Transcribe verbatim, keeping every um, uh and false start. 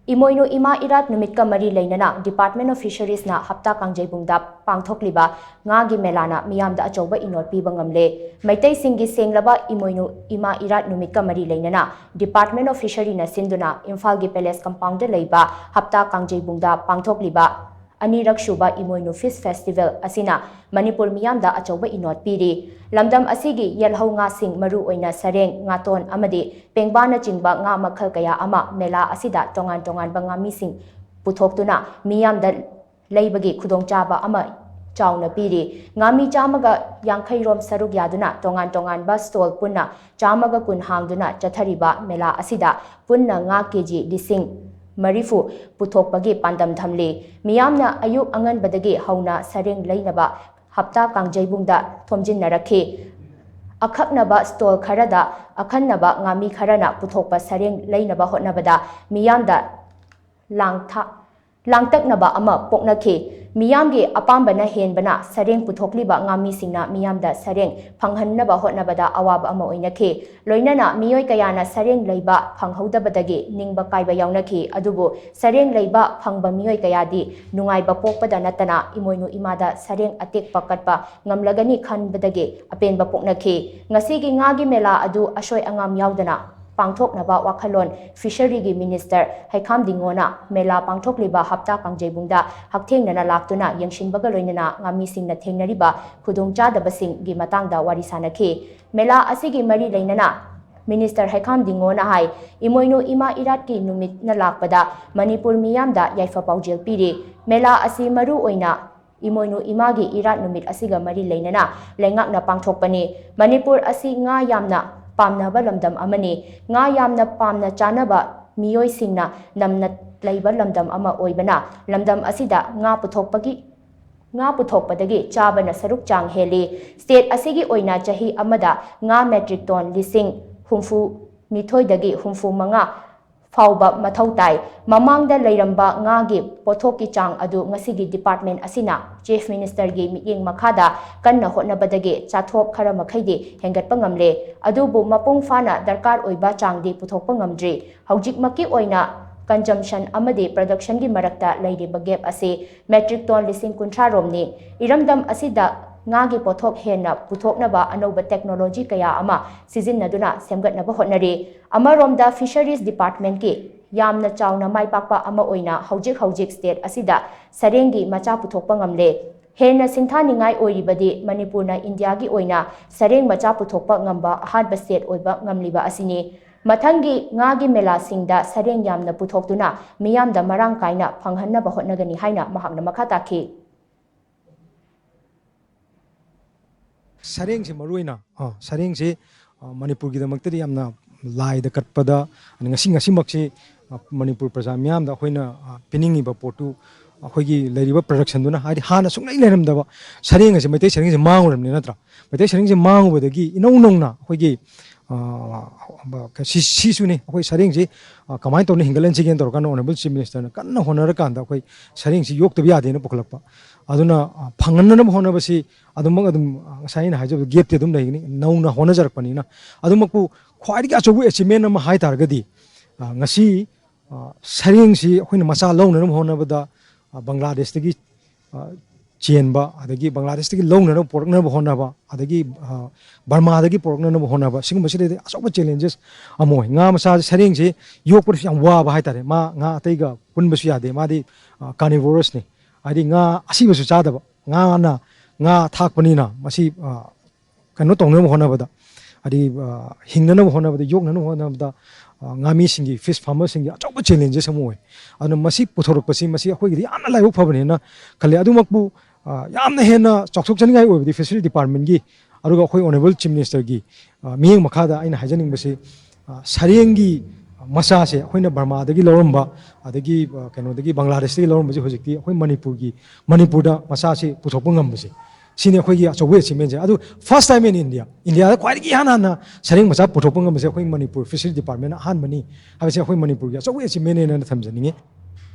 ꯏꯃꯣꯏꯅꯨ ꯏꯃꯥ ꯏꯔꯥꯠ ꯅꯨꯃꯤꯠꯀ ꯃꯔꯤ ꯂꯩꯅꯅ Department of Fisheries ꯅ ꯍꯞꯇꯥ ꯀꯥꯡꯖꯩꯕꯨꯡꯗ ꯄꯥꯡꯊꯣꯛꯂꯤꯕ ꯉꯥꯒꯤ ꯃꯦꯂꯥꯅ ꯃꯤꯌꯥꯝꯗ ꯑꯆꯧꯕ ꯏꯅꯣꯠ ꯄꯤꯕ ꯉꯝꯂꯦ꯫ ꯃꯩꯇꯩꯁꯤꯡꯒꯤ ꯁꯦꯡꯂꯕ ꯏꯃꯣꯏꯅꯨ ꯏꯃꯥ ꯏꯔꯥꯠ ꯅꯨꯃꯤꯠꯀ ꯃꯔꯤ ꯂꯩꯅꯅ Department of Fishery ꯅ ꯁꯤꯟꯗꯨꯅ ꯏꯝꯐꯥꯜꯒꯤ Palace Compound ꯗ ꯂꯩꯕ ꯍꯞꯇꯥ ꯀꯥꯡꯖꯩꯕꯨꯡꯗ ꯄꯥꯡꯊꯣꯛꯂꯤꯕ ꯑꯅꯤꯔꯛ ꯁꯨꯕ ꯏꯃꯣꯏꯅꯨ Fish Festival ꯑꯁꯤꯅ ꯃꯅꯤꯄꯨꯔ ꯃꯤꯌꯥꯝꯗ ꯑꯆꯧꯕ ꯏꯅꯣꯠ ꯄꯤꯔꯤ꯫ ꯂꯝꯗꯝ ꯑꯁꯤꯒꯤ ꯌꯦꯜꯍꯧ ꯉꯥꯁꯤꯡ, ꯃꯔꯨ ꯑꯣꯏꯅ ꯁꯔꯦꯡ, ꯉꯥꯇꯣꯟ ꯑꯃꯗꯤ ꯄꯦꯡꯕꯥꯅꯆꯤꯡꯕ ꯉꯥ ꯃꯈꯜ ꯀꯌꯥ ꯑꯃ ꯃꯦꯂꯥ ꯑꯁꯤꯗ ꯇꯣꯉꯥꯟ ꯇꯣꯉꯥꯟꯕ ꯉꯥꯃꯤꯁꯤꯡ ꯄꯨꯊꯣꯛꯇꯨꯅ ꯃꯤꯌꯥꯝꯗ ꯂꯩꯕꯒꯤ ꯈꯨꯗꯣꯡꯆꯥꯕ ꯑꯃ ꯆꯥꯎꯅ ꯄꯤꯔꯤ꯫ ꯉꯥꯃꯤ ꯆꯥꯝꯃꯒ ꯌꯥꯡꯈꯩ ꯔꯣꯝ ꯁꯔꯨꯛ ꯌꯥꯗꯨꯅ ꯇꯣꯉꯥꯟ ꯇꯣꯉꯥꯟꯕ stall ꯄꯨꯟꯅ ꯆꯥꯝꯃꯒ ꯀꯨꯟ ꯍꯥꯡꯗꯨꯅ ꯆꯠꯊꯔꯤꯕ ꯃꯦꯂꯥ ꯑꯁꯤꯗ ꯄꯨꯟꯅ ꯉꯥ ꯀꯦꯖꯤ ꯂꯤꯁꯤꯡ ꯃꯔꯤꯐꯨ ꯄꯨꯊꯣꯛꯄꯒꯤ ꯄꯥꯟꯗꯝ ꯊꯝꯂꯤ꯫ ꯃꯤꯌꯥꯝꯅ ꯑꯌꯨꯛ ꯑꯉꯟꯕꯗꯒꯤ ꯍꯧꯅ ꯁꯔꯦꯡ ꯂꯩꯅꯕ ꯍꯞꯇꯥ ꯀꯥꯡꯖꯩꯕꯨꯡꯗ ꯊꯣꯝꯖꯤꯟꯅꯔꯛꯈꯤ꯫ ꯑꯈꯛꯅꯕ stall ꯈꯔꯗ ꯑꯈꯟꯅꯕ ꯉꯥꯃꯤ ꯈꯔꯅ ꯄꯨꯊꯣꯛꯄ ꯁꯔꯦꯡ ꯂꯩꯅꯕ ꯍꯣꯠꯅꯕꯗ ꯃꯤꯌꯥꯝꯗ ꯂꯥꯡꯊ-, ꯂꯥꯡꯇꯛꯅꯕ ꯑꯃ ꯄꯣꯛꯅꯈꯤ꯫ ꯃꯤꯌꯥꯝꯒꯤ ꯑꯄꯥꯝꯕꯅ ꯍꯦꯟꯕꯅ ꯁꯔꯦꯡ ꯄꯨꯊꯣꯛꯂꯤꯕ ꯉꯥꯃꯤꯁꯤꯡꯅ ꯃꯤꯌꯥꯝꯗ ꯁꯔꯦꯡ ꯐꯪꯍꯟꯅꯕ ꯍꯣꯠꯅꯕꯗ ꯑꯋꯥꯕ ꯑꯃ ꯑꯣꯏꯅꯈꯤ꯫ ꯂꯣꯏꯅꯅ ꯃꯤꯑꯣꯏ ꯀꯌꯥꯅ ꯁꯔꯦꯡ ꯂꯩꯕ ꯐꯪꯍꯧꯗꯕꯗꯒꯤ ꯅꯤꯡꯕ ꯀꯥꯏꯕ ꯌꯥꯎꯅꯈꯤ꯫ ꯑꯗꯨꯕꯨ ꯁꯔꯦꯡ ꯂꯩꯕ ꯐꯪꯕ ꯃꯤꯑꯣꯏ ꯀꯌꯥꯗꯤ ꯅꯨꯡꯉꯥꯏꯕ ꯄꯣꯛꯄꯗ ꯅꯠꯇꯅ ꯏꯃꯣꯏꯅꯨ ꯏꯃꯥꯗ ꯁꯔꯦꯡ ꯑꯇꯦꯛꯄ ꯀꯠꯄ ꯉꯝꯂꯒꯅꯤ ꯈꯟꯕꯗꯒꯤ ꯑꯄꯦꯟꯕ ꯄꯣꯛꯅꯈꯤ꯫ ꯉꯁꯤꯒꯤ ꯉꯥꯒꯤ ꯃꯦꯂꯥ ꯑꯗꯨ ꯑꯁꯣꯏ ꯑꯉꯥꯝ ꯌꯥꯎꯗꯅ ꯄꯥꯡꯊꯣꯛꯅꯕ ꯋꯥꯈꯜꯂꯣꯟ Fishery ꯒꯤ Minister ꯍꯩꯈꯥꯝ ꯗꯤꯉꯣꯅ ꯃꯦꯂꯥ ꯄꯥꯡꯊꯣꯛꯂꯤꯕ ꯍꯞꯇꯥ ꯀꯥꯡꯖꯩꯕꯨꯡꯗ ꯍꯛꯊꯦꯡꯅꯅ ꯂꯥꯛꯇꯨꯅ ꯌꯦꯡꯁꯤꯟꯕꯒ ꯂꯣꯏꯅꯅ ꯉꯥꯃꯤꯁꯤꯡꯅ ꯊꯦꯡꯅꯔꯤꯕ ꯈꯨꯗꯣꯡꯆꯥꯗꯕꯁꯤꯡꯒꯤ ꯃꯇꯥꯡꯗ ꯋꯥꯔꯤ ꯁꯥꯅꯈꯤ꯫ ꯃꯦꯂꯥ ꯑꯁꯤꯒꯤ ꯃꯔꯤ ꯂꯩꯅꯅ Minister ꯍꯩꯈꯥꯝ ꯗꯤꯉꯣꯅ ꯍꯥꯏ, ꯏꯃꯣꯏꯅꯨ ꯏꯃꯥ ꯏꯔꯥꯠꯀꯤ ꯅꯨꯃꯤꯠꯅ ꯂꯥꯛꯄꯗ ꯃꯅꯤꯄꯨꯔ ꯃꯤꯌꯥꯝꯗ ꯌꯥꯏꯐ ꯄꯥꯎꯖꯦꯜ ꯄꯤꯔꯤ꯫ ꯃꯦꯂꯥ ꯑꯁꯤ ꯃꯔꯨ ꯑꯣꯏꯅ ꯏꯃꯣꯏꯅꯨ ꯏꯃꯥꯒꯤ ꯏꯔꯥꯠ ꯅꯨꯃꯤꯠ ꯑꯁꯤꯒ ꯃꯔꯤ ꯂꯩꯅꯅ ꯂꯩꯉꯥꯛꯅ ꯄꯥꯡꯊꯣꯛꯄꯅꯤ꯫ ꯃꯅꯤꯄꯨꯔ ꯑꯁꯤ ꯉꯥ ꯌꯥꯝꯅ ꯄꯥꯝꯅꯕ ꯂꯝꯗꯝ ꯑꯃꯅꯤ꯫ ꯉꯥ ꯌꯥꯝꯅ ꯄꯥꯝꯅ ꯆꯥꯅꯕ ꯃꯤꯑꯣꯏꯁꯤꯡꯅ ꯅꯝꯅ ꯂꯩꯕ ꯂꯝꯗꯝ ꯑꯃ ꯑꯣꯏꯕꯅ ꯂꯝꯗꯝ ꯑꯁꯤꯗ ꯉꯥ ꯄꯨꯊꯣꯛꯄꯒꯤ, ꯉꯥ ꯄꯨꯊꯣꯛꯄꯗꯒꯤ ꯆꯥꯕꯅ ꯁꯔꯨꯛ ꯆꯥꯡ ꯍꯦꯜꯂꯤ꯫ State ꯑꯁꯤꯒꯤ ꯑꯣꯏꯅ ꯆꯍꯤ ꯑꯃꯗ ꯉꯥ metric ton ꯂꯤꯁꯤꯡ ꯍꯨꯝꯐꯨ ꯅꯤꯊꯣꯏꯗꯒꯤ ꯍꯨꯝꯐꯨ ꯃꯉꯥ ꯐꯥꯎꯕ ꯃꯊꯧ ꯇꯥꯏ꯫ ꯃꯃꯥꯡꯗ ꯂꯩꯔꯝꯕ ꯉꯥꯒꯤ ꯄꯣꯠꯊꯣꯛꯀꯤ ꯆꯥꯡ ꯑꯗꯨ ꯉꯁꯤꯒꯤ department ꯑꯁꯤꯅ Chief Minister ꯒꯤ ꯃꯤꯠꯌꯦꯡ ꯃꯈꯥꯗ ꯀꯟꯅ ꯍꯣꯠꯅꯕꯗꯒꯤ ꯆꯥꯊꯣꯛ ꯈꯔ ꯃꯈꯩꯗꯤ ꯍꯦꯟꯒꯠꯄ ꯉꯝꯂꯦ꯫ ꯑꯗꯨꯕꯨ ꯃꯄꯨꯡ ꯐꯥꯅ ꯗꯔꯀꯥꯔ ꯑꯣꯏꯕ ꯆꯥꯡꯗꯤ ꯄꯨꯊꯣꯛꯄ ꯉꯝꯗ꯭ꯔꯤ꯫ ꯍꯧꯖꯤꯛꯃꯛꯀꯤ ꯑꯣꯏꯅ consumption ꯑꯃꯗꯤ productionꯒꯤ ꯃꯔꯛꯇ ꯂꯩꯔꯤꯕ gap ꯑꯁꯤ metric ton ꯂꯤꯁꯤꯡ ꯀꯨꯟꯊ꯭ꯔꯥ ꯔꯣꯝꯅꯤ꯫ ꯏꯔꯝꯗꯝ ꯑꯁꯤꯗ ꯉꯥꯒꯤ ꯄꯣꯠꯊꯣꯛ ꯍꯦꯟꯅ ꯄꯨꯊꯣꯛꯅꯕ ꯑꯅꯧꯕ technology ꯀꯌꯥ ꯑꯃ ꯁꯤꯖꯤꯟꯅꯗꯨꯅ ꯁꯦꯝꯒꯠꯅꯕ ꯍꯣꯠꯅꯔꯤ꯫ ꯑꯃꯔꯣꯝꯗ Fisheries Departmentꯀꯤ ꯌꯥꯝꯅ ꯆꯥꯎꯅ ꯃꯥꯏ ꯄꯥꯛꯄ ꯑꯃ ꯑꯣꯏꯅ ꯍꯧꯖꯤꯛ ꯍꯧꯖꯤꯛ state ꯑꯁꯤꯗ ꯁꯔꯦꯡꯒꯤ ꯃꯆꯥ ꯄꯨꯊꯣꯛꯄ ꯉꯝꯂꯦ꯫ ꯍꯦꯟꯅ ꯁꯤꯡꯊꯥꯅꯤꯡꯉꯥꯏ ꯑꯣꯏꯔꯤꯕꯗꯤ ꯃꯅꯤꯄꯨꯔꯅ ꯏꯟꯗꯤꯌꯥꯒꯤ ꯑꯣꯏꯅ ꯁꯔꯦꯡ ꯃꯆꯥ ꯄꯨꯊꯣꯛꯄ ꯉꯝꯕ ꯑꯍꯥꯟꯕ state ꯑꯣꯏꯕ ꯉꯝꯂꯤꯕ ꯑꯁꯤꯅꯤ꯫ ꯃꯊꯪꯒꯤ ꯉꯥꯒꯤ ꯃꯦꯂꯥꯁꯤꯡꯗ ꯁꯔꯦꯡ ꯌꯥꯝꯅ ꯄꯨꯊꯣꯛꯇꯨꯅ ꯃꯤꯌꯥꯝꯗ ꯃꯔꯥꯡ ꯀꯥꯏꯅ ꯐꯪꯍꯟꯅꯕ ꯍꯣꯠꯅꯒꯅꯤ ꯍꯥꯏꯅ ꯃꯍꯥꯛꯅ ꯃꯈꯥ ꯇꯥꯈꯤ꯫ ꯁꯔꯦꯡꯁꯦ ꯃꯔꯨ ꯑꯣꯏꯅ ꯑꯥ, ꯁꯔꯦꯡꯁꯦ ꯑꯥ, ꯃꯅꯤꯄꯨꯔꯒꯤꯗꯃꯛꯇꯗꯤ ꯌꯥꯝꯅ ꯂꯥꯏꯗ ꯀꯠꯄꯗ, ꯑꯗ ꯉꯁꯤ ꯉꯁꯤꯃꯛꯁꯤ ꯑꯥ, ꯃꯅꯤꯄꯨꯔ ꯄ꯭ꯔꯖꯥ ꯃꯤꯌꯥꯝꯗ ꯑꯩꯈꯣꯏꯅ ꯑꯥ, ꯄꯤꯅꯤꯡꯉꯤꯕ ꯄꯣꯠꯇꯨ ꯑꯩꯈꯣꯏꯒꯤ ꯂꯩꯔꯤꯕ productionꯗꯨꯅ, ꯍꯥꯏꯗꯤ ꯍꯥꯟꯅ ꯁꯨꯡꯂꯩ ꯂꯩꯔꯝꯗꯕ ꯁꯔꯦꯡ ꯑꯁꯦ, ꯃꯩꯇꯩ ꯁꯔꯦꯡꯁꯦ ꯃꯥꯡꯉꯨꯔꯕꯅꯤ ꯅꯠꯇ꯭ꯔꯥ? ꯃꯩꯇꯩ ꯁꯔꯦꯡꯁꯦ ꯃꯥꯡꯉꯨꯕꯗꯒꯤ ꯏꯅꯧ ꯅꯧꯅ ꯑꯩꯈꯣꯏꯒꯤ ꯑꯥ, ꯁꯤ, ꯁꯤꯁꯨꯅꯤ, ꯑꯩꯈꯣꯏ ꯁꯔꯦꯡꯁꯤ ꯑꯥ, ꯀꯃꯥꯏꯅ ꯇꯧꯅ ꯍꯤꯡꯒꯠꯍꯟꯁꯤꯒꯦꯅ ꯇꯧꯔꯀꯥꯟꯗ Honourable Chief Ministerꯅ ꯀꯟꯅ ꯍꯣꯠꯅꯔꯀꯥꯟꯗ ꯑꯩꯈꯣꯏ ꯁꯔꯦꯡꯁꯤ ꯌꯣꯛꯇꯕ ꯌꯥꯗꯦꯅ ꯄꯨꯈꯠꯂꯛꯄ꯫ ꯑꯗꯨꯅ ꯑꯥ, ꯐꯪꯍꯟꯅꯅꯕ ꯍꯣꯠꯅꯕꯁꯤ ꯑꯗꯨꯃꯛ ꯑꯗꯨꯝ ꯑꯥ, ꯉꯁꯥꯏ ꯑꯩꯅ ꯍꯥꯏꯖꯕꯗ gapꯇꯤ ꯑꯗꯨꯝ ꯂꯩꯒꯅꯤ, ꯅꯧꯅ ꯍꯣꯠꯅꯖꯔꯛꯄꯅꯤꯅ꯫ ꯑꯗꯨꯃꯛꯄꯨ ꯈ꯭ꯋꯥꯏꯗꯒꯤ ꯑꯆꯧꯕ achievement ꯑꯃ ꯍꯥꯏ ꯇꯥꯔꯒꯗꯤ ꯑꯥ, ꯉꯁꯤ ꯑꯥ, ꯁꯔꯦꯡꯁꯤ ꯑꯩꯈꯣꯏꯅ ꯃꯆꯥ ꯂꯧꯅꯅꯕ ꯍꯣꯠꯅꯕꯗ ꯑꯥ, ꯕꯪꯒ꯭ꯂꯥꯗꯦꯁꯇꯒꯤ ꯑꯥ, ꯆꯦꯟꯕ, ꯑꯗꯒꯤ ꯕꯪꯒ꯭ꯂꯥꯗꯦꯁꯇꯒꯤ ꯂꯧꯅꯅꯕ ꯄꯨꯔꯛꯅꯕ ꯍꯣꯠꯅꯕ, ꯑꯗꯒꯤ ꯑꯥ, ꯕꯔꯃꯥꯗꯒꯤ ꯄꯨꯔꯛꯅꯅꯕ ꯍꯣꯠꯅꯕ, ꯁꯤꯒꯨꯝꯕꯁꯤꯗꯗꯤ ꯑꯆꯧꯕ challenges ꯑꯃ ꯑꯣꯏ꯫ ꯉꯥ ꯃꯆꯥꯁꯦ, ꯁꯔꯦꯡꯁꯦ ꯌꯣꯛꯄꯗꯁꯨ ꯌꯥꯝ ꯋꯥꯕ ꯍꯥꯏꯇꯥꯔꯦ꯫ ꯃꯥ ꯉꯥ ꯑꯇꯩꯒ ꯄꯨꯟꯕꯁꯨ ꯌꯥꯗꯦ꯫ ꯃꯥꯗꯤ ꯑꯥ, carnivorousꯅꯤ, ꯍꯥꯏꯗꯤ ꯉꯥ ꯑꯁꯤꯕꯁꯨ ꯆꯥꯗꯕ, ꯉꯥꯅ ꯉꯥ ꯊꯥꯛꯄꯅꯤꯅ ꯃꯁꯤ ꯑꯥ, ꯀꯩꯅꯣ ꯇꯧꯅꯕ ꯍꯣꯠꯅꯕꯗ, ꯍꯥꯏꯗꯤ ꯑꯥ, ꯍꯤꯡꯅꯅꯕ ꯍꯣꯠꯅꯕꯗ, ꯌꯣꯛꯅꯅꯕ ꯍꯣꯠꯅꯕꯗ ꯑꯥ, ꯉꯥꯃꯤꯁꯤꯡꯒꯤ, fish farmerꯁꯤꯡꯒꯤ ꯑꯆꯧꯕ challenges ꯑꯃ ꯑꯣꯏ꯫ ꯑꯗꯨꯅ ꯃꯁꯤ ꯄꯨꯊꯣꯔꯛꯄꯁꯤ, ꯃꯁꯤ ꯑꯩꯈꯣꯏꯒꯤꯗꯤ ꯌꯥꯝꯅ ꯂꯥꯏꯕꯛ ꯐꯕꯅꯦꯅ ꯈꯜꯂꯦ꯫ ꯑꯗꯨꯃꯛꯄꯨ ꯑꯥ, ꯌꯥꯝꯅ ꯍꯦꯟꯅ ꯆꯥꯎꯊꯣꯛꯆꯅꯤꯡꯉꯥꯏ ꯑꯣꯏꯕꯗꯤ Fishery Departmentꯀꯤ, ꯑꯗꯨꯒ ꯑꯩꯈꯣꯏ Honourable Chief Ministerꯒꯤ ꯑꯥ, ꯃꯤꯠꯌꯦꯡ ꯃꯈꯥꯗ ꯑꯩꯅ ꯍꯥꯏꯖꯅꯤꯡꯕꯁꯤ, ꯑꯥ, ꯁꯔꯦꯡꯒꯤ ꯃꯆꯥꯁꯦ ꯑꯩꯈꯣꯏꯅ ꯕꯔꯃꯥꯗꯒꯤ ꯂꯧꯔꯝꯕ, ꯑꯗꯒꯤ ꯑꯥ, ꯀꯩꯅꯣꯗꯒꯤ, ꯕꯪꯒ꯭ꯂꯥꯗꯦꯁꯇꯒꯤ ꯂꯧꯔꯝꯕꯁꯦ ꯍꯧꯖꯤꯛꯇꯤ ꯑꯩꯈꯣꯏ ꯃꯅꯤꯄꯨꯔꯒꯤ, ꯃꯅꯤꯄꯨꯔꯗ ꯃꯆꯥꯁꯤ ꯄꯨꯊꯣꯛꯄ ꯉꯝꯕꯁꯦ, ꯁꯤꯅꯤ ꯑꯩꯈꯣꯏꯒꯤ ꯑꯆꯧꯕ achievementꯁꯦ꯫ ꯑꯗꯨ first time in India, ꯏꯟꯗꯤꯌꯥꯗ ꯈ꯭ꯋꯥꯏꯗꯒꯤ ꯏꯍꯥꯟ ꯍꯥꯟꯅ ꯁꯔꯦꯡ ꯃꯆꯥ ꯄꯨꯊꯣꯛꯄ ꯉꯝꯕꯁꯦ ꯑꯩꯈꯣꯏ ꯃꯅꯤꯄꯨꯔ Fishery Departmentꯅ ꯑꯍꯥꯟꯕꯅꯤ ꯍꯥꯏꯕꯁꯦ ꯑꯩꯈꯣꯏ ꯃꯅꯤꯄꯨꯔꯒꯤ ꯑꯆꯧꯕ achievementꯅꯦꯅ ꯊꯝꯖꯅꯤꯡꯉꯤ꯫